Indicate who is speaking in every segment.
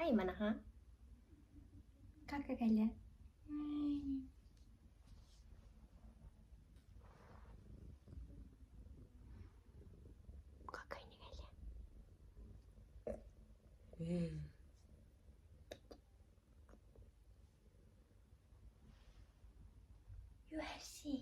Speaker 1: Хай манайхан. Кака галя. Кака не галя. Юу харсан?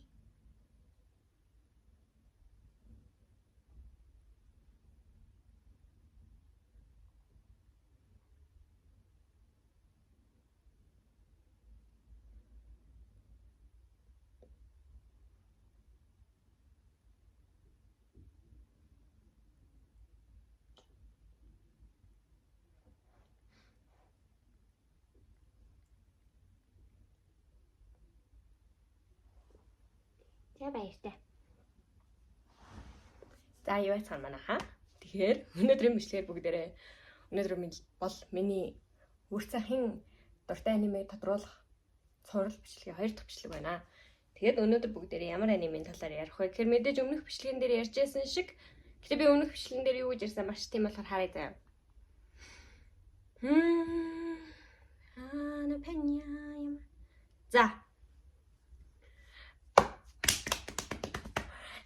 Speaker 1: За, баяртай. За, юу яцхан манайхаа. Тэгэхээр өнөөдрийн бичлэгээр бүгдээрээ өнөөдөр бол миний үр цахын дуртай аниме тодруулах цуврал бичлэгийн хоёр дахь бичлэг байна. Тэгээд өнөөдөр бүгдээрээ ямар анимын талаар ярих вэ гэхээр мэдээж өмнөх бичлэгэн дээр ярьж байсан шиг, гэтээ би өмнөх бичлэгэн дээр юу гэж ярьсан маш тийм болохоор харъя заяа. Аа, на пеня юм. За,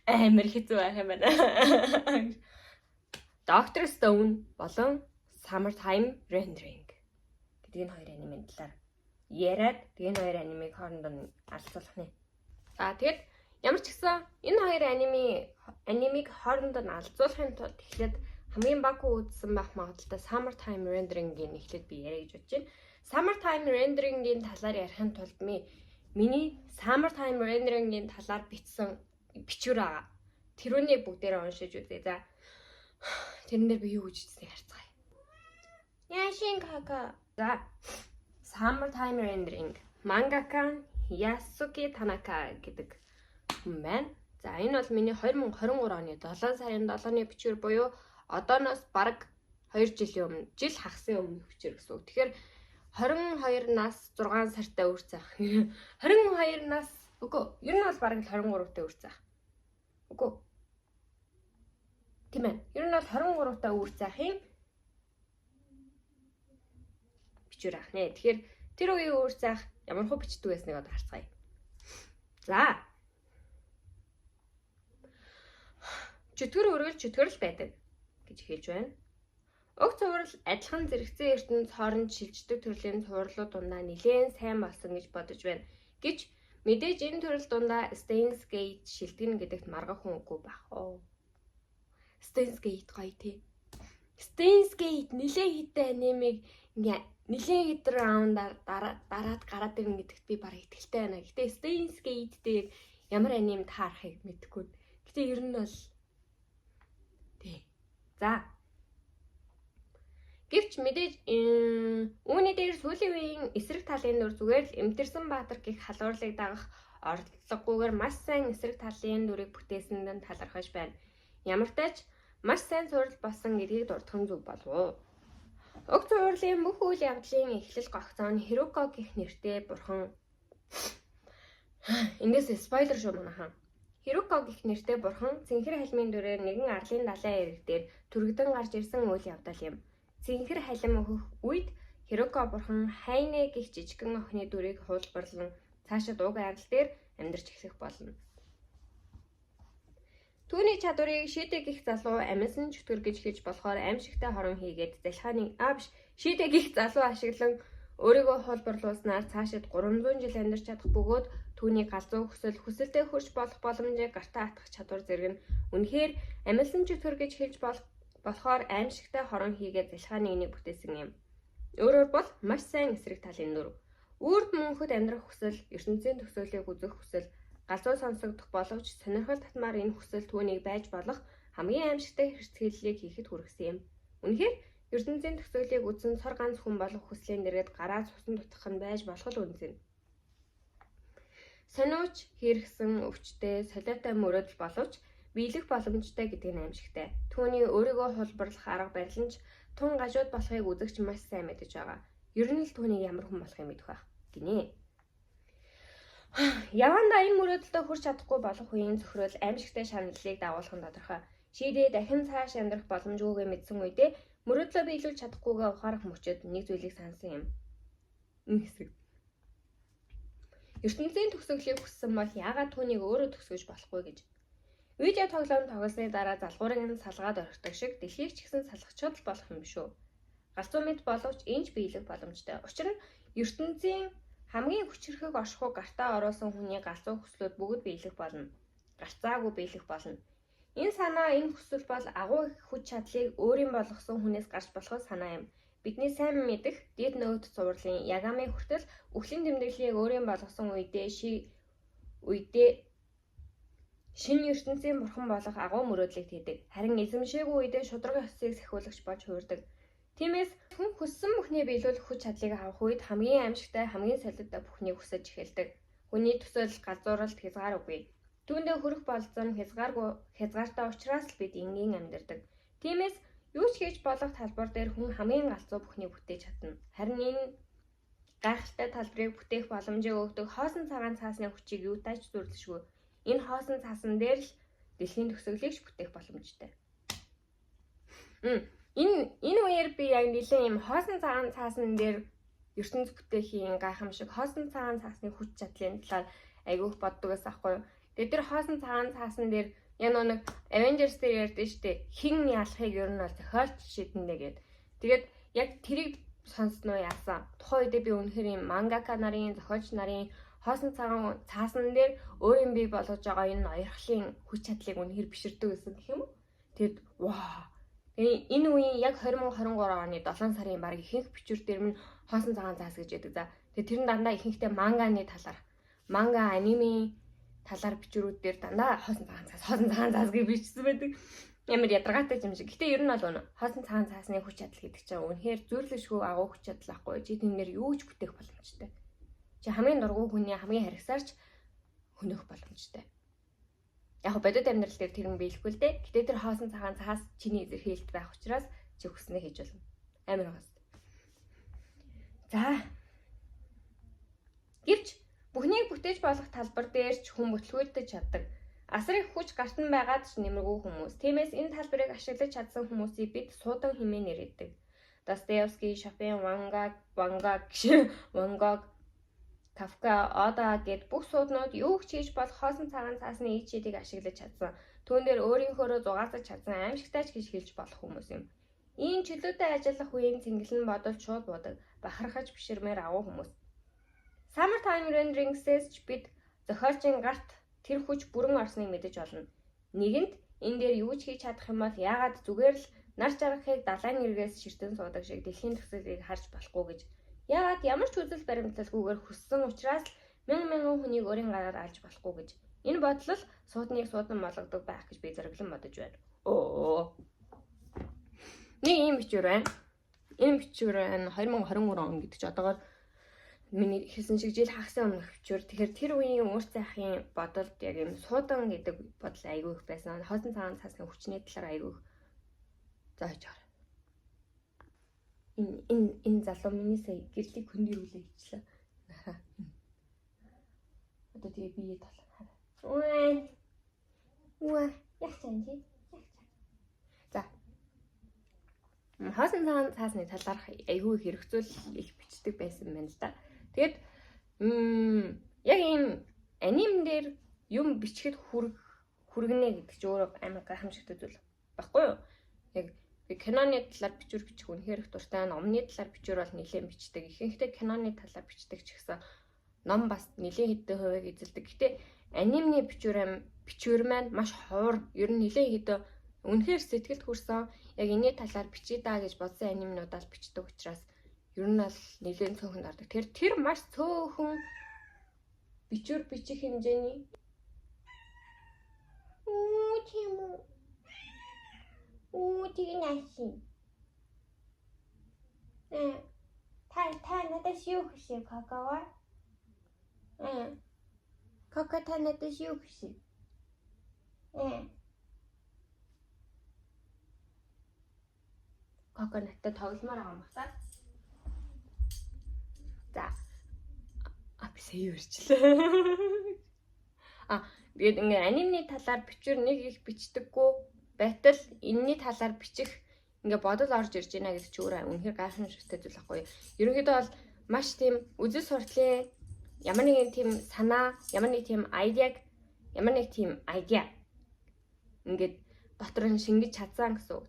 Speaker 1: амар хэцүү байх юм байна. Doctor Stone болон Summertime Rendering гэдэг энэ хоёр анимын талаар яриад, тэгээ энэ хоёр анимыг хоорондоо нь алцуулах нэ. За, тэгэд ямар ч гэсэн энэ хоёр анимыг хоорондоо нь алцуулахын тулд эхлээд хамгийн баггүй үзсэн байх магадлалтай Summertime Rendering-ийн эхлээд би яриа гэж бодож байна. Summertime Rendering-ийн талаар ярихын тулд миний Summertime Rendering-ийн талаар бичсэн бичвэр байгаа. Тэрүүнийг бүгдээрээ уншиж үзье. За. Тэрэн дээр би юу гэж хэлснийг харцгаая. Яшин кака. За. Summertime Rendering. Mangaka Yasuki Tanaka гэдэг хүн байна. За, энэ бол миний 2023 оны 7 сарын 7-ны бичвэр буюу одооноос бараг 2 жилийн өмнө, жил хагасын өмнөх бичвэр гэсэн үг. Тэгэхээр 22 нас 6 сартай үр цаах. 22 нас, үгүй, ер нь бол бараг л 23 та үр цаах. Үгүй. Тийм ээ. Ер нь бол 23 та үр цаахын бичвэр ах нэ. Тэгэхээр тэр үеийн үр цаах ямар хөө бичдэг байсныг одоо харцгаая. За. Чөтгөр өргөл чөтгөр л байдаг гэж хэлж байна. Уг цуврал адилхан зэрэгцэн ертөнц хооронд шилждэг төрлийн цувралууд дундаа нэлээн сайн болсон гэж бодож байна гэж мэдээж энэ төрөл дундаа Steins Gate шилтгэн гэдэгт маргах хүн үгүй байх. Оо. Steins Gate гоё тий. Steins Gate нэлээн хиттэй анимыг ингээ нэлээн хэд раундаар дараад гараад ирнэ гэдэгт би бараг итгэлтэй байна. Гэтэ Steins Gate дээр ямар аним таарахыг мэдэхгүй. Гэтэ ер нь бол тий. За. Гэвч мэдээж үүний дээр сүүлийн үеийн эсрэг талын дүр зүгээр л эмтэрсэн баатар гэх халуурлыг дагах оролдлогогүйгээр маш сайн эсрэг талын дүрийг бүтээсэнд нь талархаж байна. Ямартай ч маш сайн цуврал болсон гэдгийг дурдах нь зөв болов уу? Уг цувралын бүх үйл явдлын эхлэл гогцоо нь Хируко гэх нэртэй бурхан. Эндээс spoiler шүү манайхан. Хируко гэх нэртэй бурхан цэнхэр халимын дүрээр нэгэн арлын далайн эрэг дээр түрэгдэн гарч ирсэн үйл явдал юм. Цэнхэр халим өөхөх үед Хируко бурхан Хайне гэх жижигхэн охины дүрийг хуулбарлан цаашид уг арал дээр амьдарч эхлэх болно. Түүний чадварыг Шидэ гэх залуу амилсан чөтгөр гэж хэлж болохоор аимшигтай хорон хийгээд залхааны а биш Шидэ гэх залуу ашиглан өөрийгөө хуулбарлуулснаар цаашид 300 жил амьдарч чадах бөгөөд түүний галзуу хүсэл хүсэлтэд хүрч болох боломжийг гартаа атгах чадвар зэрэг нь үнэхээр амилсан чөтгөр гэж хэлж болохоор аимшигтай хорон хийгээд залхааны энийг бүтээсэн юм. Өөрөөр бол маш сайн эсрэг талын дүр. Үрд мөнхөд амьдрах хүсэл, ертөнцийн төгсгөлийг үзэх хүсэл галзуу сонсогдох боловч сонирхол татмаар энэ хүсэл түүнийг байж болох хамгийн аимшигтай хэрцгийллийг хийхэд хүргэсэн юм. Үнэхээр ертөнцийн төгсгөлийг үзсэн цор ганц хүн болох хүслийн дэргэд гараа цусан дутгах нь байж болох л үнэ. Сониуч хийрхсэн өвчтэй солиотой мөрөөдөл боловч биелэх боломжтой гэдэг нь аимшигтай. Түүний өөрийгөө хулбарлах арга барил нь ч тун гажууд болохыг үзэгч маш сайн мэдэж байгаа. Ер нь л түүнийг ямар хүн болохыг мэдэх байх гинэ. Явандаа энэ мөрөөдөлдөө хүрч чадахгүй болох үеийн зөхрөл аимшигтай шаналлыг дагуулах нь тодорхой. Шидэ дахин цааш амьдрах боломжгүйгээ мэдсэн үедээ Мөрөөдлөө биелүүлж чадахгүйгээ ухаарах мөчөд нэг зүйлийг санасан юм. Энэ хэсэг. Ертөнцийн төгсгөлийг хүссэн бол яагаад түүнийг өөрөө төгсгөж болохгүй гэж. Видео тоглоом тоглосны дараа залгуурыг нь салгаад орхидог шиг дэлхийг ч гэсэн салгачхад л болох юм шүү. Галзуу мэт боловч энэ ч биелэх боломжтой. Учир нь ертөнцийн хамгийн хүчирхэг оршихуй гартаа оруулсан хүний галзуу хүслүүд бүгд биелэх болно. Гарцаагүй биелэх болно. Энэ санаа, энэ хүсэл бол агуу их хүч чадлыг өөрийн болгосон хүнээс гарч болох санаа юм. Бидний сайн мэдэх Death Note цувралын Ягами хүртэл үхлийн тэмдэглэлийг өөрийн болгосон үедээ шинэ ертөнцийн бурхан болох агуу мөрөөдлийг хийдэг. Харин эзэмшээгүй үедээ шударга ёсыг сахиулагч болж хувирдаг. Тиймээс хүн хүссэн бүхнийг биелүүлэх хүч чадлыг авах үед хамгийн аимшигтай, хамгийн солиотой бүхнийг хүсэж эхэлдэг. Хүний төсөөлөл, галзууралт хязгаар үгүй. Түүндээ хүрэх бололцоо нь хязгааргүй хязгаартай учраас л бид энгийн амьдардаг. Тиймээс юу ч хийж болох талбар дээр хүн хамгийн галзуу бүхнийг бүтээж чадна. Харин энэ гайхалтай талбарыг бүтээх боломжийг өгдөг хоосон цагаан цаасны хүчийг юутай ч зүйрлэшгүй. Энэ хоосон цаасан дээр л дэлхийн төгсгөлийг ч бүтээх боломжтой. Энэ үеэр би яг нэлээд юм хоосон цагаан цаасан дээр ертөнц бүтээхийн гайхамшиг, хоосон цагаан цаасны хүч чадлын талаар айгүйх боддог байсан аахгүй юу. Тэгээд тэр хоосон цагаан цаасан дээр яг нэг Avengers дээр ярьдэн штэ, хэн ялахыг ер нь бол зохиолч шийднэ гэд. Тэгээд яг тэрийг сонссноо яасан. Тухайн үедээ би үнэхээр юм мангака нарын, зохиолч нарын хоосон цагаан цаасан дээр өөрийн бий болгож байгаа энэ ноёрхлын хүч чадлыг үнэхээр биширдэг гэсэн гэх юм уу. Тэгэд ваа. Тэгээ энэ үеийн яг 2023 оны 7 сарын баг ихэнх бичвэр дээр минь хоосон цагаан цаас гэж яддаг. За. Тэгээ тэр нь дандаа ихэнхдээ манганы талаар, манга, аниме талаар бичвэрүүд дээр дандаа хоосон цагаан цаас, хоосон цагаан цаас гэж бичсэн байдаг. Ямар ядаргаатай юм шиг. Гэтэ ер нь бол үнэ. Хоосон цагаан цаасны хүч чадал гэдэг чинь үнэхээр зүйрлэшгүй агуу хүч чадал ахгүй. Чи тэрнээр юу ч бүтээх боломжтой. Чи хамгийн дургүй хүний хамгийн харгасаарч хөнөөх боломжтой. Яг бодит амьдрал дээр тэр нь биелэхгүй л дээ. Гэтэ тэр хоосон цагаан цаас чиний илэрхийлэлт байх учраас чи хүснээ хийж болно. Амар байгаас. За. Гэвч бүхнийг бүтээж болох талбар дээр ч хүн бүтлгүүтэж чаддаг. Асар их хүч гартан байгаад ч нэмэргүй хүмүүс. Тиймээс энэ талбарыг ашиглаж чадсан хүмүүсийг бид суудан хэмээн нэрэлдэг. Достоевский, Шопен, Ван Гог, Кафка, Ода гэд бүх сууднууд юу ч хийж болох хоосон цагаан цаасны ид шидийг ашиглаж чадсан. Түүн дээр өөрийнхөөрөө зугаалцаж чадсан аимшигтай ч гэж хэлж болох хүмүүс юм. Ийм чөлөөтэй ажиллах үеийн цэнгэлэн бодолд шууд буудаг, бахархаж биширмээр агуу хүмүүс. Summertime Rendering-сээс ч бид зохиолчийн гарт тэр хүч бүрэн орсныг мэдэж олно. Нэгэнт энэ дээр юу ч хийж чадах юм бол яагаад зүгээр л нар жаргахыг далайн эргээс ширтэн суудаг шиг дэлхийн төгсгөлийг харж болохгүй гэж. Яагаад ямар ч үзэл баримтлалгүйгээр хүссэн учраас л мянган мянган хүнийг өөрийн гараар алж болохгүй гэж. Энэ бодол л суудныг суудан болгодог байх гэж би зориглон бодож байна. Оо. Нэг ийм бичвэр байна. Энэ бичвэр байна 2023 он гэдэг чи одоогоор миний хэлсэн шиг жил хагасын өмнөх бичвэр. Тэгэхээр тэр үеийн Үүр цайхын бодолд яг ийм суудан гэдэг бодол айгүй их байсан. Хоосон цагаан цаасны хүчний талаар айгүй их зааж байгаа. Энэ залуу миний сая гэрлийг хөндөрүүлээ хийчлээ. Одоо тэгээ бие тол. Үе. Үе. Яг чан чи. Яг чан. За. Хоосон цагаан цаасны талаарх айгүй их хэрэгцүүл их бичдэг байсан байна л да. Тэгээд яг ийм аним дээр юм бичихэд хүргэнэ гэдэг чинь өөрөө амар гайхамшигтай зүйл баггүй юу? Яг би киноны талаар бичвэр бичих үнэхээр их дуртай. Номны талаар бичвэр бол нэлээд бичдэг. Ихэнхдээ киноны талаар бичдэг ч гэсэн ном бас нэлээд хэдэн хувийг эзэлдэг. Гэтэ анимны бичвэр маань маш ховор. Ер нь нэлээд хэдэн үнэхээр сэтгэлд хүрсэн. Яг энэний талаар бичье даа гэж бодсон анимнуудаа л бичдэг учраас ер нь бол нэлээд цөөхөнд ордог. Тэр маш цөөхөн бичвэр бичих хэмжээний тийм үү? Үү тэг наашин. Та надаас юу хүсэв, Кокова? Коко та надаас юу хүсэв? Коко надтай тогломоор байгаа юм байна. За. Би сая юу ирчлээ. Тэгээд ингээ анимны талаар бичвэр нэг их бичдэггүй байтал энэний талаар бичих ингээ бодол орж ирж байна гэдэг чи өөрөө үнэхээр гайхамшигтай зүйл байхгүй юу. Ерөнхийдөө бол маш тийм үзэл суртлын ямар нэгэн тийм санаа, ямар нэг тийм idea г, ямар нэг тийм idea ингээд дотор нь шингэж чадсан гэсэн үг.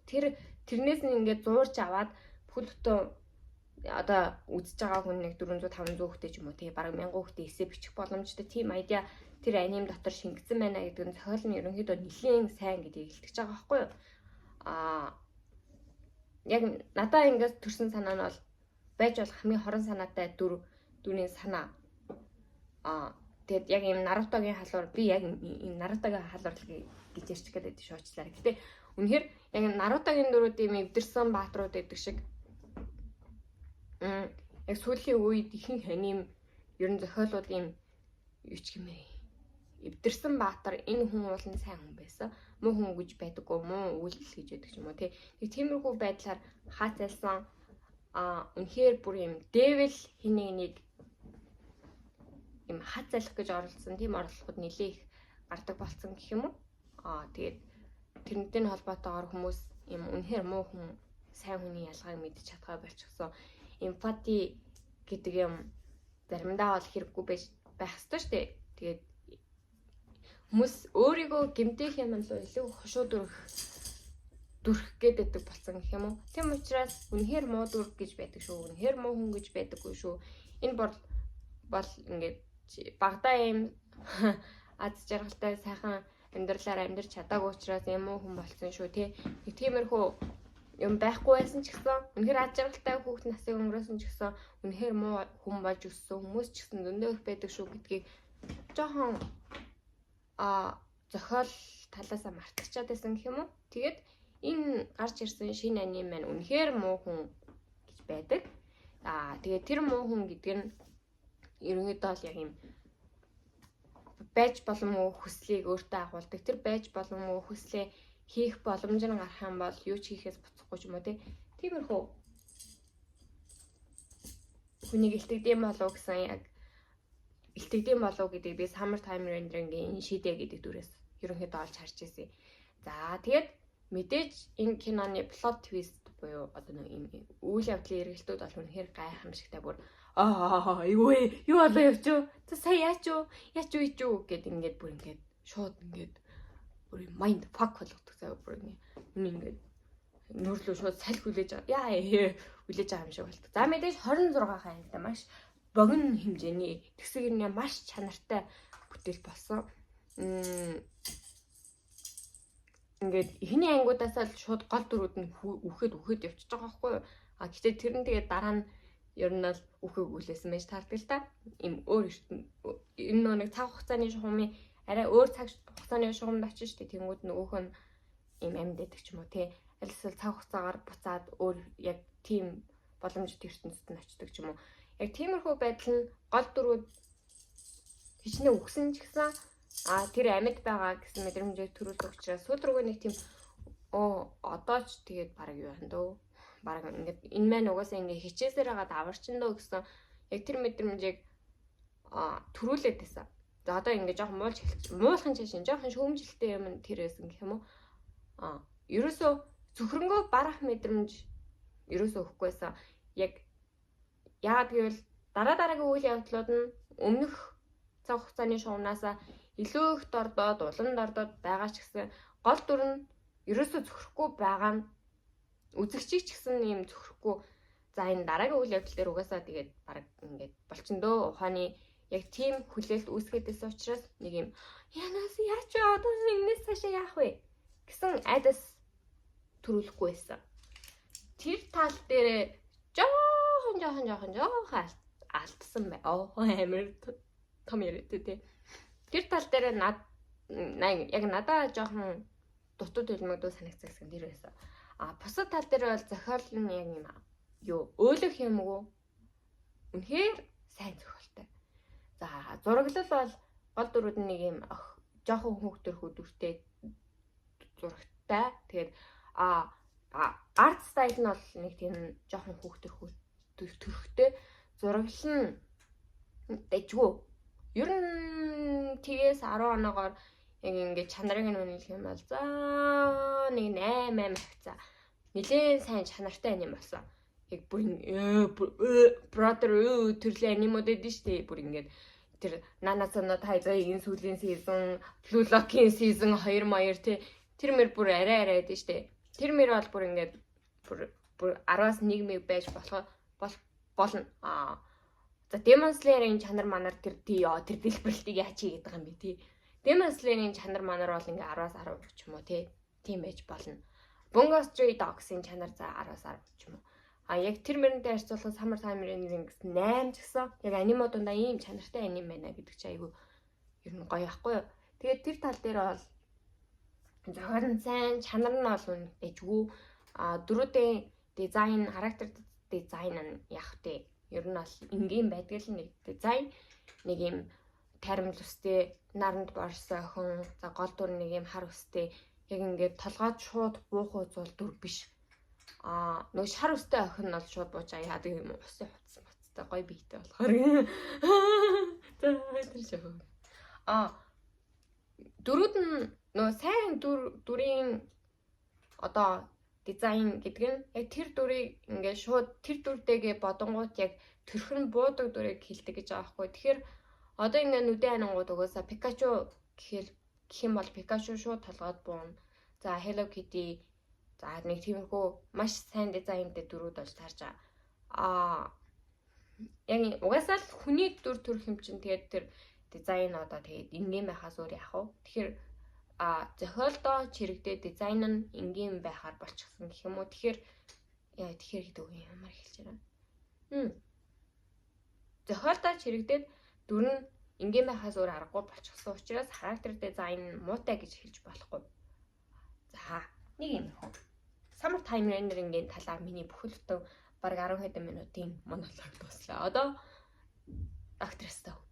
Speaker 1: Тэрнээс нь ингээд зуурч аваад бүхэл бүтэн одоо үзэж байгаа хүн нэг 400 500 хүүхдээ ч юм уу, тий, бараг 1000 хүүхдээ эссе бичих боломжтой тийм idea тэр аниме дотор шингэсэн байна гэдэг нь зохиол нь ерөнхийдөө нэлээн сайн гэдгийг илтгэж байгаа байхгүй юу? Аа, яг надаа ингээд төрсэн санаа нь бол байж болох хамгийн хорон санаатай дүрийн санаа. Аа, тэгээд яг ийм Нарутогийн халуур, би яг ийм Нарутогийн халуур гэж ярьчих гээд байдаг шуучлаарай. Гэтэ үнэхээр яг Нарутогийн дүрүүд ийм эвдэрсэн баатрууд гэдэг шиг яг сүүлийн үед ихэнх аниме ер нь зохиолууд ийм юу ч гэмээр эвдэрсэн баатар, энэ хүн уул нь сайн хүн байсан. Муу хүн гэж байдаггүй, муу үйлдэл гэж байдаг ч юм уу, тий. Нэг тиймэрхүү байдлаар хаацайлсан, а үнэхээр бүр юм devil хин нэг юм хаацайлах гэж оролцсон тийм оролдлогод нэлээ их гардаг болцсон гэх юм уу. Аа, тэгээд тэрнтэй нь холбоотойгоор хүмүүс юм үнэхээр муу хүн, сайн хүний ялгааг мэдчих чадхаа болчихсон. Empathy гэдэг юм заримдаа бол хэрэггүй байх ёстой шүү дээ. Тэгээд хүмүүс өөрийгөө гэмтэх юм руу илүү хошуу дүрх гээд байдаг болсон гэх юм уу. Тийм учраас үнэхээр муу дүр гэж байдаг шүү. Үнэхээр муу хүн гэж байдаггүй шүү. Энэ бол ингээд багадаа юм аз жаргалтай сайхан амьдралаар амьдарч чадаагүй учраас юм муу хүн болсон шүү, тий. Нэг тиймэрхүү юм байхгүй байсан ч гэсэн, үнэхээр аз жаргалтай хүүхд насыг өнгөрөөсөн ч гэсэн үнэхээр муу хүн болж өссөн хүмүүс ч гэсэн зөндөө их байдаг шүү гэдгийг жоохон зохиол талаасаа мартчихад байсан гэх юм уу. Тэгээд энэ гарч ирсэн шинэ аниме маань үнэхээр муу хүн гэж байдаг. Аа, тэгээд тэр муу хүн гэдэг нь ерөнхийдөө бол яг юм байж боломгүй хүслийг өөртөө агуулдаг. Тэр байж боломгүй хүслээ хийх боломж нь гарах юм бол юу ч хийхээс буцахгүй ч юм уу, тий. Тиймэрхүү хүнийг илтгэдэм болов гэсэн, яг илтгэдэм болов гэдгийг би Summer Time Rendering-ийн Шидэ гэдэг дүрээс ерөнхийдөө олж харж ирсэн. За, тэгээд мэдээж энэ киноны plot twist буюу одоо нэг юм үйл явдлын эргэлтүүд бол үнэхээр гайхамшигтай, бүр "Аа, юу вэ? Юу болоо явч юу? За, сая яач юу? Яач юу юу?" гэд ингээд бүр ингээд шууд ингээд бүр mind fuck болгодог заяа, бүр ингээд нүүрлөө шууд салхи хүлээж байгаа. Яа, хүлээж байгаа юм шиг болдог. За, мэдээж 26 ангитай маш богино хэмжээний, тэгсэг нэ маш чанартай бүтээл болсон. Ингээд эхний ангиудаас л шууд гол дүрүүд нь үхэд үхэд явчихж байгаа байхгүй юу? А гэтээ тэр нь тэгээд дараа нь ер нь бол үхэг үлээсэн байж таардаг л та. Им өөр энэ нөө нэг цаг хугацааны шугамын арай өөр цаг хугацааны шугамд очиж штэ, тэнгууд нөгөөх нь им амьд байдаг ч юм уу, тий. Аль эсвэл цаг хугацаагаар буцаад өөр яг тийм боломжит ертөнцид нь очдог ч юм уу. Яг тиймэрхүү байдал нь гол дүрүүд хичнээн үхсэн ч гэсэн тэр амьд байгаа гэсэн мэдрэмжийг төрүүлдэг учраас сүүл рүүгээ нэг тийм оо, одоо ч тэгээд баг юу юм дөө. Баг ингээд энэ маань угаасаа ингээд хичээсээр байгаа даварчин дөө гэсэн яг тэр мэдрэмжийг төрүүлээд байсан. За, одоо ингээд жоохон муулж эхэлж, муулахын чашин жоохон шүүмжлэлтэй юм тэр байсан гэх юм уу. Ерөөсөө зөвхөрөнгөө барах мэдрэмж ерөөсөө өгөхгүйсэн. Яг яагаад гэвэл дараа дараагийн үйл явдлууд нь өмнөх цаг хугацааны шугамнаасаа илүү их дордоод, улам дордоод байгаа ч гэсэн гол дүр нь ерөөсөө зөвхөрөхгүй байгаа нь үзэгчийг ч гэсэн юм зөвхөрөхгүй, за, энэ дараагийн үйл явдал дээр угаасаа тэгээд баг ингээд болчин дөө ухааны яг тийм хүлээлт үүсгээд байсан учраас нэг юм янаас яач вэ, одоо энэс цаашаа яах вэ гэсэн айдас төрүүлэхгүй байсан. Тэр тал дээр жоохон жоохон жоохон жоохон алдсан бай. Оо, амар том яриад, тий. Тэр тал дээр над яг надаа жоохон дутуу төлмөгдөө санагцсан гэсэн тэр байсан. А бусад тал дээр бол зохиол нь яг юм юу өөлөх юмгүй, үнэхээр сайн зохиолтой. За, зураглал бол гол дүрүүд нь нэг юм жоохон хүүхдөрхүү дүртэй зурагтай. Тэгээд art style нь бол нэг тийм жоохон хүүхдөрхүү төрхтэй, зураглал нь дажгүй. Ер нь тэгээс 10 оноогоор яг ингээд чанарыг нь үнэлэх юм бол за нэг 8 8 хавцаа. Нилээн сайн чанартай аниме болсон. Яг бүр brother төрлийн анимууд эдэн шүү дээ. Бүр ингээд тэр Nanatsu no Taizai-гийн сүүлийн season, Blue Lock-ийн season 2 маяр тий. Тэр мэр бүр арай арай эдэн шүү дээ. Тэр мэр бол бүр ингээд бүр 10-аас 1 мэг байж болох болно. Аа. За, Demon Slayer-ийн чанар манар тэр тий ёо тэр дэлбэрэлтийг яач хийгээд байгаа юм бэ тий. Demon Slayer-ийн чанар манар бол ингээ 10-аас 10 ч юм уу тий. Тийм байж болно. Bungo Stray Dogs-ын чанар за 10-аас 10 ч юм уу. А яг тэр мөрөнтэй харьцуулахад Summer Time Rendering 8 ч гэсэн яг аниме дундаа ийм чанартай аниме байна гэдэг чи айгүй ер нь гоё байхгүй юу. Тэгээд тэр тал дээр бол зохиол нь сайн, чанар нь бол дэжгүй. А дүрүүдийн дизайн, характер дизайн нь яг тэ ер нь бол энгийн байдаг л нэг дизайн, нэг юм таримл өстэй, наранд борсон охин, за гол дүр нэг юм хар өстэй, яг ингээд толгойд шууд буух үзвэл дүр биш. А нөгөө шар өстэй охин нь бол шууд буучаа яадаг юм уу? Усын хувцас муцтай гоё биетэй болохоор. За, тэр шөө. А дүрүүд нь нөгөө сайн дүр, дүрийн одоо дизайн гэдэг нь яг тэр дүрийг ингээд шууд тэр дүртэйгээ бодонгууд яг төрхөн буудаг дүрийг хэлдэг гэж байгаа байхгүй. Тэгэхээр одоо ингээд нүдэн анангууд угаасаа Пикачу гэхээр гэх юм бол Пикачу шууд толгойд бууна. За, Hello Kitty, за нэг тиймэрхүү маш сайн дизайнтай дүрүүд болж таарч байгаа. Аа яг угаасаа л хүний дүр төрх юм чинь тэгээд тэр дизайн одоо тэгээд энгийн байхаас өөр яах вэ? Тэгэхээр зохиолдоо чирэгдээ дизайн нь энгийн байхаар болчихсон гэх юм уу. Тэгэхээр яа тэгэхээр гэдэг үг ямар хэлж байна. Зохиолдоо чирэгдээд дүр нь энгийн байхаас өөр аргагүй болчихсон учраас характер дизайн муутай гэж хэлж болохгүй. За, нэг юм хөө. Summer Time Rendering-ийн талаар миний бүхэл бүтэн бараг 10 хэдэн минутын монолог дууслаа. Одоо Doctor Stone.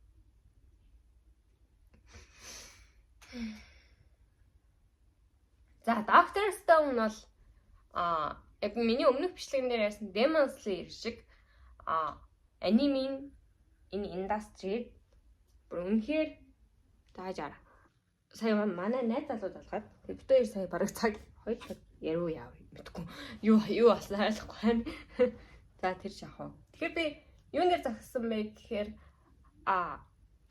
Speaker 1: За, Doctor Stone бол яг миний өмнөх бичлэгэн дээр ярьсан Demon Slayer шиг анимын энэ индастрийг бүр үнэхээр зааж араа. Сая манай найз залууд болгоод тэг бид хоёр сая бараг цаг 2 цаг яруу яав мэдгүй. Юу юу болсон ойлгохгүй байна. За, тэр шахав. Тэгэхээр би юун дээр зогссон бэ гэхээр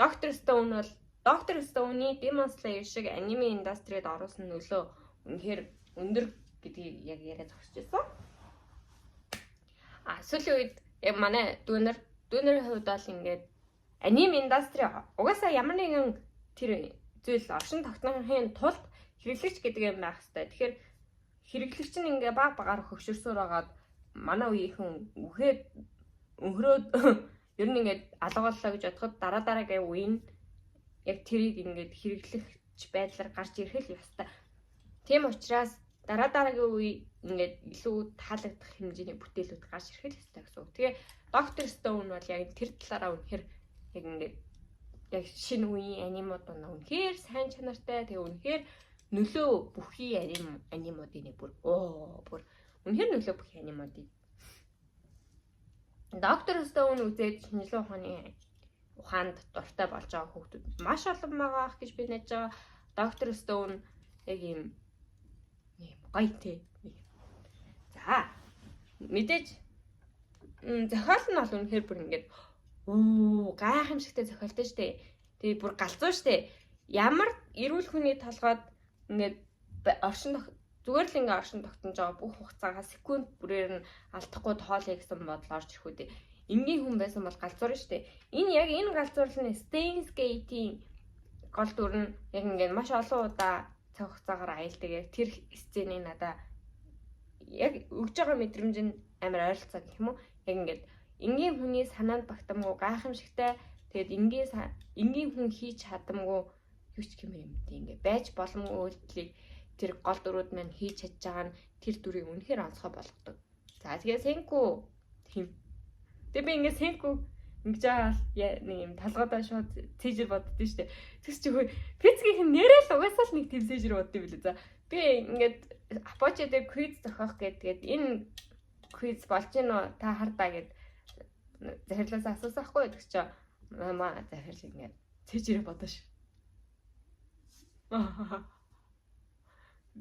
Speaker 1: Doctor Stone бол Doctor Stone-ы Demon Slayer шиг аниме индастрид оруулсан нөлөө үнэхээр өндөр гэдгийг яг яриа зогсож байсан. Сүүлийн үед яг манай дүүнэрийн хувьд бол ингээд аниме индастри угаасаа ямар нэгэн тэр зүйл оршин тогтнохын тулд хэрэглэгч гэдэг юм байх хэрэгтэй. Тэгэхээр хэрэглэгч нь ингээ баг багаар хөгшөрсөөр байгаад манай үеийнхэн үхээд өнхрөөд ер нь ингээд алга боллоо гэж бодоход дараа дараагийн үе нь яг тэрийг ингээд хэрэглэгч байдлаар гарч ирэх л ёстой. Тийм учраас дараа дараагийн үе ингээд илүү таалагдах хэмжээний бүтээлүүд гарч ирэх л ёстой гэсэн үг. Тэгээ Doctor Stone бол яг тэр талаараа үнэхээр яг ингээд яг шинэ үеийн анимууд байна. Үнэхээр сайн чанартай. Тэгээ үнэхээр нөлөө бүхий анимуудын нэг бүр бүр үнэхээр нөлөө бүхий анимуудын. Doctor Stone үзээд шинжлэх ухааны ухаанд дуртай болж байгаа хүүхдүүд маш олон байгаа ах гэж би найдаж байгаа. Doctor Stone яг ийм гоё те. За, мэдээж зохиол нь бол үнэхээр бүр ингээд гайхамшигтай зохиолтой штэ. Тэгээ бүр галзуу штэ. Ямар эрүүл хүний толгойд ингээд оршин зүгээр л ингээ оршин тогтнож байгаа бүх хугацаагаа секунд бүрээр нь алдахгүй тоолъё гэсэн бодол орж ирэх үү. Энгийн хүн байсан бол галзуурна штэ. Энэ яг энэ галзуурлал нь Steins Gate-ийн гол дүр нь яг ингээд маш олон удаа цаг хугацаагаар аялдаг. Яг тэр сценийг надаа яг өгж байгаа мэдрэмж нь амар ойролцоо гэх юм уу. Яг ингээд энгийн хүний санаанд багтамгүй гайхамшигтай, тэгээд энгийн хүн хийж чадамгүй юу ч гэмээр юм тийм ингээд байж боломгүй үйлдэлийг тэр гол дүрүүд маань хийж чадж байгаа нь тэр дүрийг үнэхээр онцгой болгодог. За, тэгээ Сенку тийм. Тэгээ би ингээд Сенку ингэж байгаа нэг юм толгойдоо шууд цээжэр боддоо штэ. Тэгс чи хөө физикийн нэрэл угаасаа л нэг тийм цээжэр боддсон юм билээ. За, би ингээд Апоче дээр квиз зохиох гээд энэ квиз болж гин үү та хардаа гэд захирлаас асуусан хгүй. Тэгс чи мама захирал ингээд цээжэрээ бодоо ш.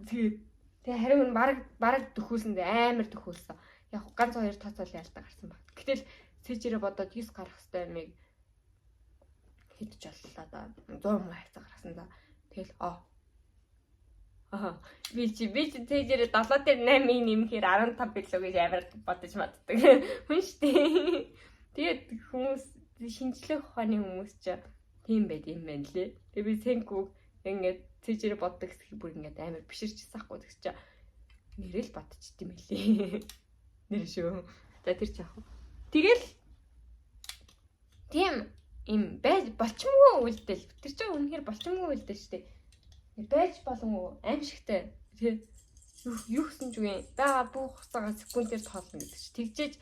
Speaker 1: Тэгээд Тэгээ харин бараг дөхүүлсэн, амар дөхүүлсэн. Яг ганц хоёр тооцоол ялтаа гарсан баг. Гэтэл цэжээрээ бодоод 9 гарах хэвээр юмыг хэдэж боллоо да. 100 хавцаа гаргасан да. Тэгэл Аа, би чи цэжээрээ 7 дээр 8-ыг нэмэхээр 15 билүү гэж амар бодож маддаг. Хүн штэ. Тэгээд хүмүүс, шинжлэх ухааны хүмүүс чи тийм байд юм байна лээ. Тэгээ би Сенку ингээд цэжээрээ боддог хэсгийг бүр ингээд амар биширчсэн ахгүй, тэгс чи нэрэл бодчихдээ юм лээ. Нэр шүү. За, тэр ч яах вэ? Тэгэл тийм юм байж болчмгүй үйлдэл. Тэр чинь үнэхээр болчмгүй үйлдэл шүү дээ. Байж болонгүй аимшигтай, тий, юу гэсэн ч үгүй байгаа бүх хугацаагаа секундээр тоолно гэдэг чи. Тэгжээж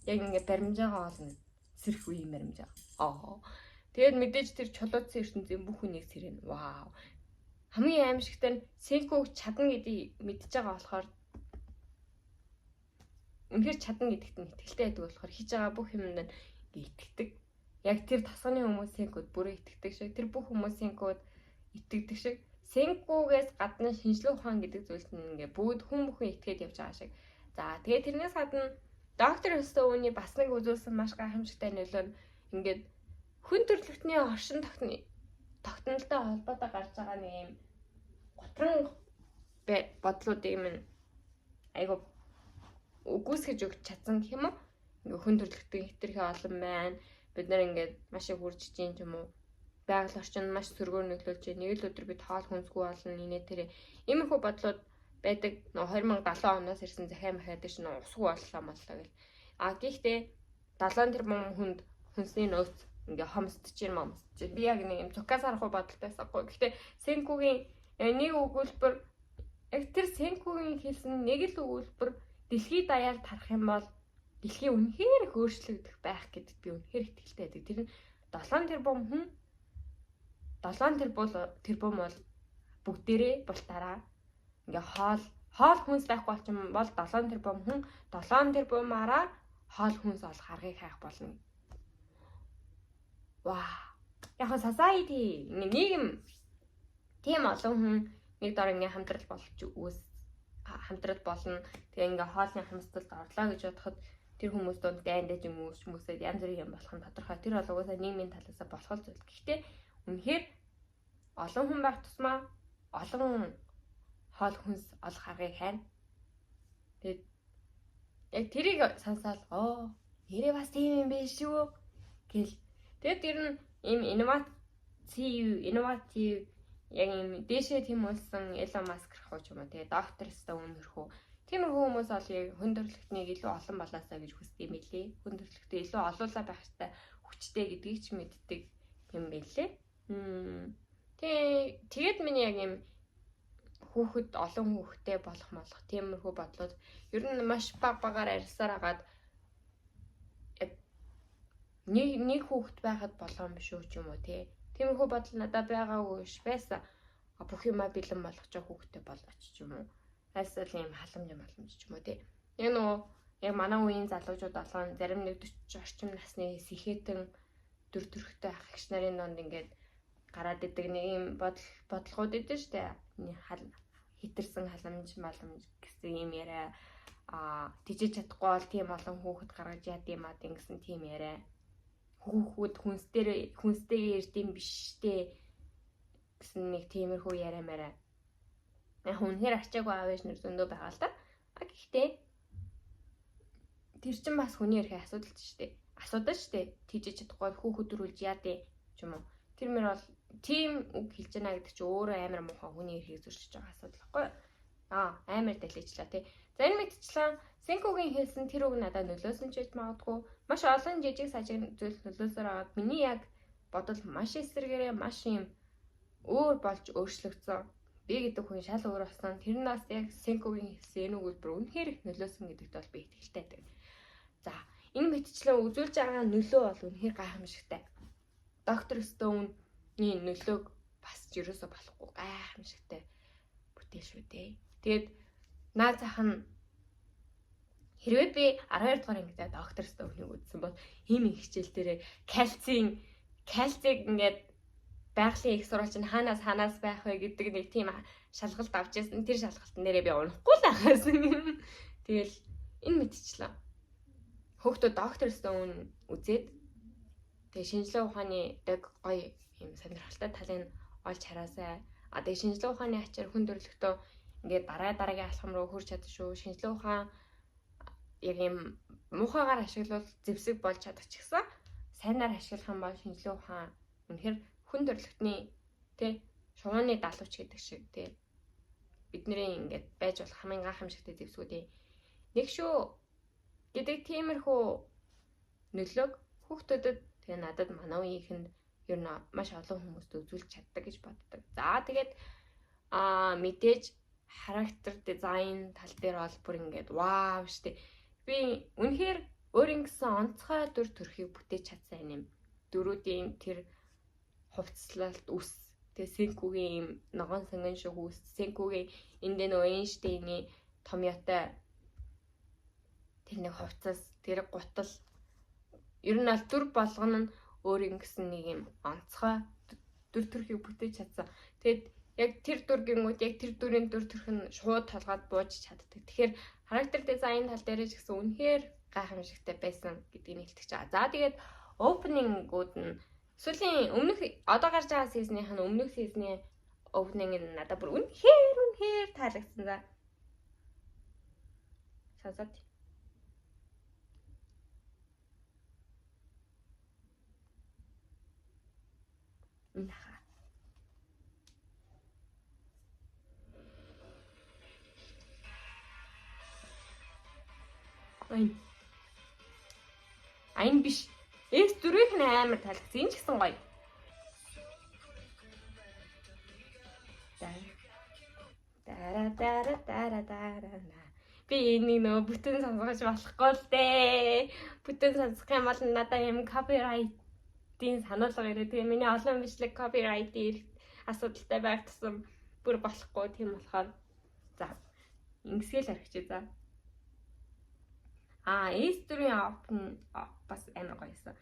Speaker 1: яг ингээ баримжаагаа олно. Сэрх үеийн баримжаа. Аа. Тэгээд мэдээж тэр чулууцсан ертөнцийн бүх хүнийг сэрнэ. Вау. Хамгийн аимшигтай нь Сенкуг чадна гэдгийг мэдж байгаа болохоор, үнэхээр чадна гэдэгт нь итгэлтэй байдаг болохоор хийж байгаа бүх юмд нь ингээ итгэдэг. Яг тэр тасганы хүмүүс Сенкуд бүрээ итгэдэг шиг, тэр бүх хүмүүс Сенкуд итгэдэг шиг, Сенкугээс гадна шинжлэх ухаан гэдэг зүйлд нь ингээ бүгд хүн бүхэн итгээд явж байгаа шиг. За, тэгээд тэрнээс гадна Доктор Стоуны бас нэг үзүүлсэн маш гайхамшигтай нөлөө нь ингээд хүн төрөлхтний оршин тогтнолтой холбоотой гарч байгаа нэг юм гутран бодлуудыг минь айгу үгүйсгэж өгч чадсан гэх юм уу? Ингээ хүн төрөлхтөн хэтэрхий олон байна. Бид нар ингээд маш их үржиж чинь ч юм уу, байгаль орчинд маш сөргөөр нөлөөлж, нэг л өдөр бид хоол хүнсгүй болно, нэ тэр иймэрхүү бодлууд байдаг. Нөө 2070 оноос ирсэн захиа махиад чинь нөө усгүй боллоо моллоо гэл. А гэхдээ 70 тэрбум хүнд хүнсний нөөц ингээ хомсдож юм момсдож. Би яг нэг юм цукаас харах бодолтой байсан. Гэхдээ Сенкугийн нэг өгүүлбэр, яг тэр Сенкугийн хэлсэн нэг л өгүүлбэр дэлхийд даяар тарах юм бол дэлхий үнэхээр их өөрчлөгдөх байх гэдэгт би үнэхээр итгэлтэй байдаг. Тэр нь 7 тэрбум хүн, 7 тэрбум бол бүгдээрээ бултаараа ингээ хоол хүнс байхгүй болчин бол 7 тэрбум хүн 7 тэрбумаараа хоол хүнс олох аргыг хайх болно. Вау. Яг society, нийгэм, тийм олон хүн нэг дор ингээ хамтрал болж үүс хамтрал болно. Тэгээ ингээ хоолны хамсдалд орлоо гэж бодоход тэр хүмүүс дунд дайн дэж юм үүс хүмүүсээд янз бүрийн юм болох нь тодорхой. Тэр бол угаасаа нийгмийн талаасаа болох зүйл. Гэхдээ үнэхээр олон хүн байх тусмаа олон хоол хүнс олох аргыг хайна. Тэгээд яг тэрийг сонсоол оо, нэрээ бас тийм юм биш шүү гэл. Тэгээд ер нь ийм инноватив, яг ийм дээшээ тийм болсон Elon Musk рах ч юм уу, тэгээд Доктор Стоун хөрхөө, тиймэрхүү хүмүүс бол яг хүн төрөлхтнийг илүү олон болоосаа гэж хүсдэг юм билээ. Хүн төрөлхтөө илүү олуулаа байх хэрэгтэй, хүчтэй гэдгийг ч мэддэг юм билээ. Тэгээд миний яг ийм хүүхэд, олон хүүхэдтэй болох молох тиймэрхүү бодлууд ер нь маш баг багаар арьсаар агаад яг нэг хүүхэд байхад болоо юм биш үү ч юм уу, тий. Тиймэрхүү бодол надад байгаагүй биш байсан. Бүх юмаа бэлэн болгочоо хүүхэдтэй болооч ч юм уу. Альсал ийм халамж маламж ч юм уу, тий. Яг нөгөө яг манай үеийн залуучууд болгон зарим нэг 40 орчим насны сэхэтэн дүр төрхтэй ах эгч нарын донд ингээд гараад идэг нэг юм бодол бодлогууд идэв штэ. Хитэрсэн халамж маламж гэсэн юм яриа, а тижиж чадахгүй бол тийм олон хүүхэд гаргаж яад юм аа гэсэн тийм яриа. Хүүхүүд хүнсдэр хүнстэйгээ ирдэм биш штэ гэсэн нэг тиймэрхүү яриа мараа. Яг үнэхээр ачаагүй аав ээж нар зөндөө байгаа л да. А гэхдээ тэр чинь бас хүний эрхийн асуудал ч штэ. Асуудал штэ. Тижиж чадахгүй хүүхэд төрүүлж яад ч юм уу. Тэр мөр бол тийм үг хэлж байна гэдэг чинь өөрөө амар муухай хүний эрхийг зөрчиж байгаа асуудал байхгүй юу? Аа, амар далийчлаа, тий. За, энэ мэтчлэн Сенкугийн хэлсэн тэр үг надад нөлөөсөн ч гэж магадгүй. Маш олон жижиг сажиг зүйл нөлөөсөр аваад миний яг бодол маш эсрэгээрээ маш юм өөр болж өөрчлөгдсөн. Би гэдэг хүн шал өөр болсон. Тэр нас яг Сенкугийн хэлсэн энэ өгүүлбэр үнэхээр их нөлөөсөн гэдэгт бол би итгэлтэй байдаг. За, энэ мэтчлэн үзүүлж байгаа нөлөө бол үнэхээр гайхамшигтай. Доктор Стоуны нөлөөг бас ч ерөөсөө болохгүй гайхамшигтай бүтээл шүү дээ. Тэгээд наа зах нь хэрвээ би 12 дугаар ангидаа Доктор Стоуныг үзсэн бол химийн хичээл дээрээ кальцийг ингээд Байгалийн их сурвалж нь хаанаас хаанаас байх вэ гэдэг нэг тийм шалгалт авч ирсэн. Тэр шалгалтын дээрээ би унахгүй л ахасан. Тэгэл энэ мэдчихлээ. Хөөхтөө Доктор Stone үзээд тэгээ шинжлэх ухааны дэг гоё юм сонирхолтой талыг олж хараасай. А тэгээ шинжлэх ухааны ачаар хүн төрөлхтөө ингээд дараа дараагийн алхам руу хөрч чадсан шүү. Шинжлэх ухаан яг юм муухайгаар ашиглавал зэвсэг болж чадах ч гэсэн сайнаар ашиглах юм бол шинжлэх ухаан үнэхээр хүн төрөлхтний тий шувууны далавч гэдэг шиг тий бидний ингээд байж болох хамгийн гайхамшигтай зэвсгүүдийн нэг шүү гэдэг тиймэрхүү нөлөөг хүүхдүүдэд тэгээ надад манай үеийнхэнд ер нь маш олон хүмүүст үзүүлж чаддаг гэж боддог. За тэгээд мэдээж характер дизайн тал дээр бол бүр ингээд вау штэ. Би үнэхээр өөрийн гэсэн онцгой дүр төрхийг бүтээж чадсан юм. Дөрүүдийн тэр хувцлалт үс тэгээ Сенкүгийн юм ногоон сонгон шиг үс, Сенкүгийн энд нөгөө Эйнштейний томьёотой тэр нэг хувцас, тэр гутал ер нь аль дүр болгоно нь өөрийн гэсэн нэг юм онцгой дүр төрхийг бүтээж чадсан. Тэгээд яг тэр дүр гингүүд яг тэр дүрийн дүр төрх нь шууд толгойд бууж чаддаг. Тэгэхээр характер дизайн тал дээр ч гэсэн үнэхээр гайхамшигтай байсан гэдгийг хэлдэг чаа. За тэгээд opening-ууд нь сүүлийн өмнөх одоо гарч байгаа season-ийнх нь өмнөх season-ы opening нь надад бүр үнэхээр үнэхээр таалагдсан за. Сонсоод. Энэ хаа. Айн. Айн биш. S4-ийнх нь амар таалагдсан. Энэ ч гэсэн гоё. Дара дара дара дара. Би энийг нөгөө бүтэн сонсгож болохгүй л дээ. Бүтэн сонсох юм бол надад юм copyright-ийн сануулга ирээ. Тэгээ миний олон бичлэг copyright-ийн асуудалтай байх тусам бүр болохгүй. Тийм болохоор за ингэсгээл архичээ за. S4-ийн open бас амар гоё юмсан.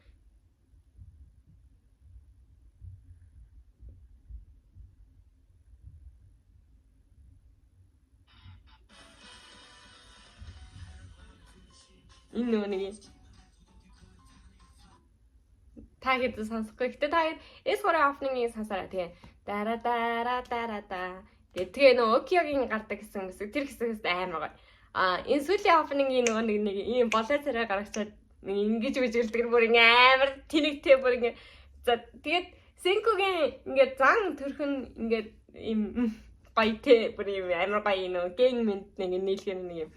Speaker 1: Энэ нөгөө нэг юм. Та хэд сонсохгүй. Гэтэ та хэд S3 opening-ийг сонсороо тэгээ. Дара дара дара да. Тэгээ нөгөө Окиогийн гардаг гэсэн хэсэг тэр хэсэгээс амар гоё. Энэ сүүлийн opening-ийн нөгөө нэг нэг ийм болоо царай гаргачаад нэг ингэж үжиглдэг бүр ингээ амар тэнэгтэй бүр ингээ. За тэгээд Сенкугийн ингээ зан төрхөн ингээ ийм гоё те бүр ийм амар гоё нөгөө гэнг мэнд нэг нийлхэр нэг юм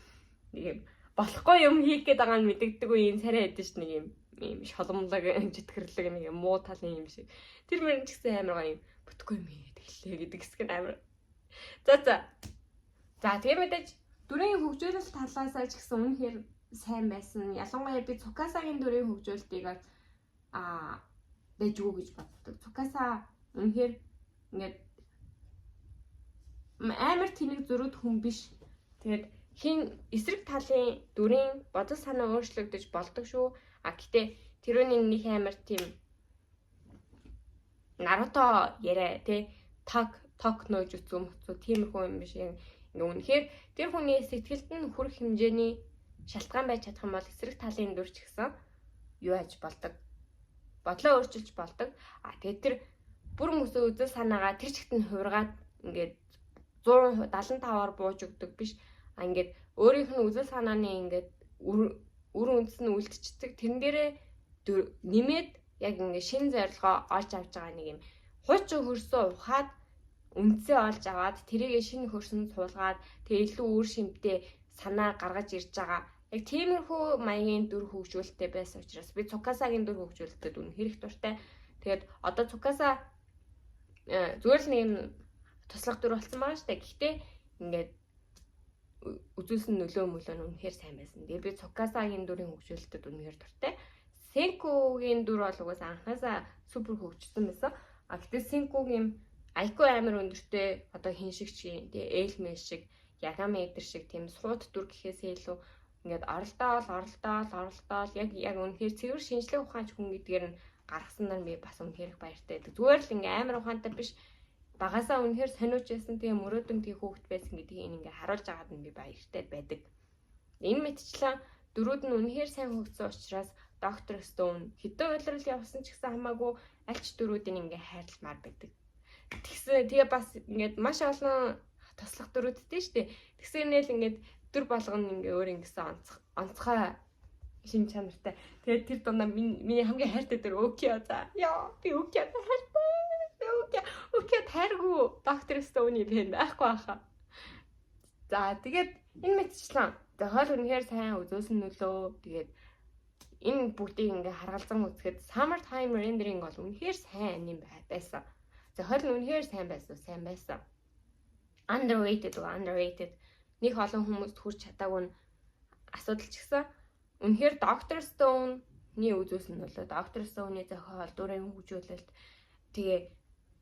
Speaker 1: нэг юм болохгүй юм хийх гээд байгаа нь мэдэгдэг үе энэ царай хэдэж нэг юм ийм шоломлог житгэрлэг нэг юм муу талын юм шиг. Тэр мөр ч гэсэн амар гоё юм бүтггүй юм хийгээд эхэллээ гэдэг хэсэг нь амар. За за. За тэгээ мэдээж дүрийн хөгжүүлэлт талаасаа ч гэсэн үнэхээр сайн байсан. Ялангуяа би Цукасагийн дүрийн хөгжүүлэлтийг дэжгүй гэж боддог. Цукаса үнэхээр ингээд амар тэнэг зөрүүд хүн биш. Тэгээд хин эсрэг талын дүрийн бодол санаа өөрчлөгдөж болдог шүү. А гэтээ тэрүүний нэг амар тийм Наруто яриа тий ток ток нөөж үцүү мөцүү тиймэрхүү юм биш. Ингээ үнэхээр тэр хүний сэтгэлд нь хүрэх хэмжээний шалтгаан байж чадах юм бол эсрэг талын дүр ч гэсэн юу яаж болдог. Бодлоо өөрчилж болдог. А тэгээд тэр бүр мөсөө үзэл санаагаа тэр чигт нь хувиргаад ингээд 175-аар бууж өгдөг биш. А ингээд өөрийнх нь үзэл санааны ингээд үр үндэс нь үлдчихдэг. Тэрэн дээрээ нэмээд яг ингээд шин зорилгоо олж авч байгаа нэг юм хуучин хөрсөө ухаад үндсээ олж аваад тэрийгэ шинэ хөрсөнд суулгаад тэгээ илүү үр шимтэй санаа гаргаж ирж байгаа. Яг тиймэрхүү маягийн дүр хөгжүүлэлттэй байсан учраас би Цукасагийн дүр хөгжүүлэлтэд үнэхээр их дуртай. Тэгээд одоо Цукаса зүгээр л нэг юм туслах дүр болсон байгаа шүү дээ. Гэхдээ ингээд үзүүлсэн нөлөө мөлөө нь үнэхээр сайн байсан. Тэгээд би Цукасагийн дүрийн хөгжүүлэлтэд үнэхээр дуртай. Сенкугийн дүр бол угаасаа анхнаасаа супер хөгжсөн байсан. А гэтээ Сенкугийн IQ амар өндөртэй одоо хин шиг чи тэгээ Элмэн шиг Ягами эдэр шиг тийм сууд дүр гэхээсээ илүү ингээд оролдоол оролдоол оролдоол яг яг үнэхээр цэвэр шинжлэх ухаанч хүн гэдгээр нь гаргаснаар би бас үнэхээр их баяртай байдаг. Зүгээр л ингээ амар ухаантай биш, багасаа үнэхээр сониуч байсан, тэгээ мөрөөдөн тэгээ хүүхэд байсан гэдгийг энэ ингээ харуулж байгаад нь би баяртай байдаг. Энэ мэтчлэн дүрүүд нь үнэхээр сайн хөгжсөн учраас Доктор Stone хэдэн улирал явсан ч гэсэн хамаагүй аль ч дүрүүдийг ингээ хайрламаар байдаг. Тэгсэн тэгээ бас ингээд маш олон туслах дүрүүдтэй шүү дээ. Тэгсэнэл ингээд дүр болгоно ингээ өөр ингэсэн онцгой шин чанартай. Тэгээд тэр дундаа миний хамгийн хайртай дүр Окио за. Яа, би Окио хайртай. Би Окио тайргүй Доктор Stone-ы fan байхгүй хаа. За, тэгээд энэ мэтчлэн зохиол үнэхээр сайн үзүүлсэн нөлөө. Тэгээд энэ бүгдийг ингээ харгалзан үзэхэд Summertime Rendering бол үнэхээр сайн аниме байсан. Зохиол нь үнэхээр сайн байсан, сайн байсан. Underrated underrated. Нэг олон хүмүүст хүрч чадаагүй нь асуудал ч гэсэн үнэхээр Doctor Stone-ны үзүүлсэн нөлөө, Doctor Stone-ы зохиол, дүрийн хөгжүүлэлт,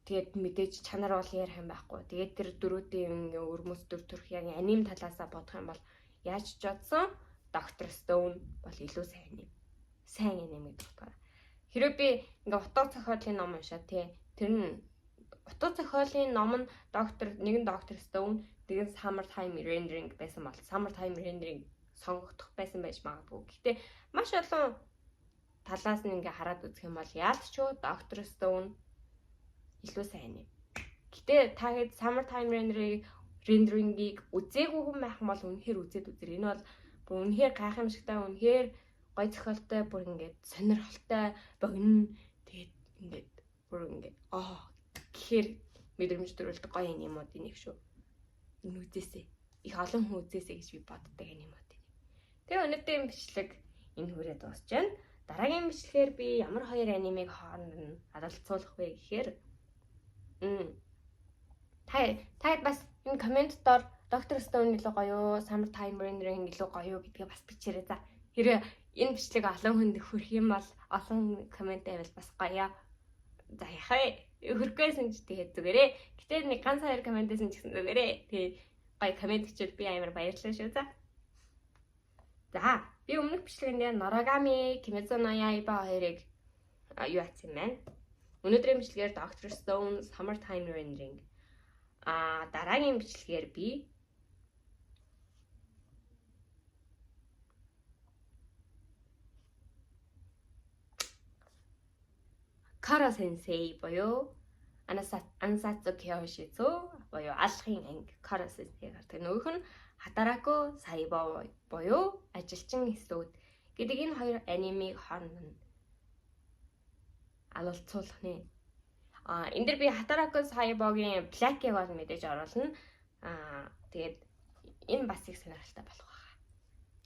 Speaker 1: тэгээд мэдээж чанар бол ярих юм байхгүй. Тэгээд тэр дүрүүдийн ингээ өрмөц дүр төрх яг аниме талаасаа бодох юм бол яаж ч бодсон Doctor Stone бол илүү сайн аниме. Сайн аниме гэдэг утгаараа. Хэрвээ би ингээ утга зохиолын ном уншаа тий. Тэр нь утга зохиолын ном нь доктор нэгэн Doctor Stone, тэгэн Summertime Rendering байсан бол Summertime Rendering сонгогдох байсан байж магадгүй. Гэхдээ маш олон талаас нь ингээ хараад үзэх юм бол яалт ч Doctor Stone илүү сайн юм. Гэтэ та хэд Summertime Rendering-ийг үзээгүй хүн байх юм бол үнэхээр үзээд үзэр. Энэ бол бүр үнэхээр гайхамшигтай, үнэхээр гой зохиолтой, бүр ингээд сонирхолтой, богино, тэгээд ингээд бүр ингээд гэхээр мэдрэмж төрүүлдэг гоё анимуудын нэг шүү. Энэ үзээсэй. Их олон хүн үзээсэй гэж би боддог анимуудын. Тэгээ өнөөдрийн бичлэг энэ хүрээ дуусч байна. Дараагийн бичлэгээр би ямар хоёр анимыг хооронд нь адалцуулах вэ гэхээр та бас энэ comment доор Doctor Stone илүү гоё юу, Summertime Rendering илүү гоё юу гэдгээ бас бичээрэй. За, хэрвээ энэ бичлэг олон хүнд хүрэх юм бол олон comment байвал бас гоё. За, яхаа хүрэхгүйсэн ч тэгээд зүгээрээ. Гэтэ нэг ганц хоёр comment байсан ч гэсэн зүгээрээ. Тэгээд гоё comment бичвэл би амар баярлалаа шүү. За. За, би өмнөх бичлэгэндээ Noragami, Kimetsu no Yaiba хоёрыг юу атсан юм байна. Өнөөдрийн бичлэгээр Doctor Stone, Summertime Rendering. Дараагийн бичлэгээр би Kara Sensei буюу Ansatsu Kyoshitsu буюу алхын анги Kara Sensei гардаг. Нөгөөх нь Hataraku Saibo буюу ажилчин эсүүд гэдэг энэ хоёр анимыг хооронд нь алалцуулах нэ. Энэ дэр би Hataraku Saibo-гийн Black-ийг бол мэдээж оруулна. Тэгээд энэ бас их сонирхолтой болох байхаа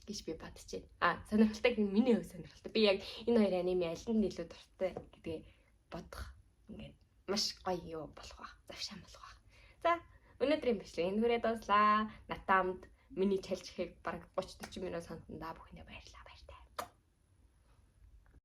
Speaker 1: гэж би бодож байна. Сонирхолтой гэх нь миний хувьд сонирхолтой. Би яг энэ хоёр аниме аль нь илүү дуртай гэдгээ бодох ингээд маш гоё юу болох байх. Завшаан болох байх. За, өнөөдрийн бичлэг энэ хүрээ дууслаа. Натамд миний чалжихыг бараг 30 40 минут сонсон да бүхэндээ баярлалаа. Баяртай.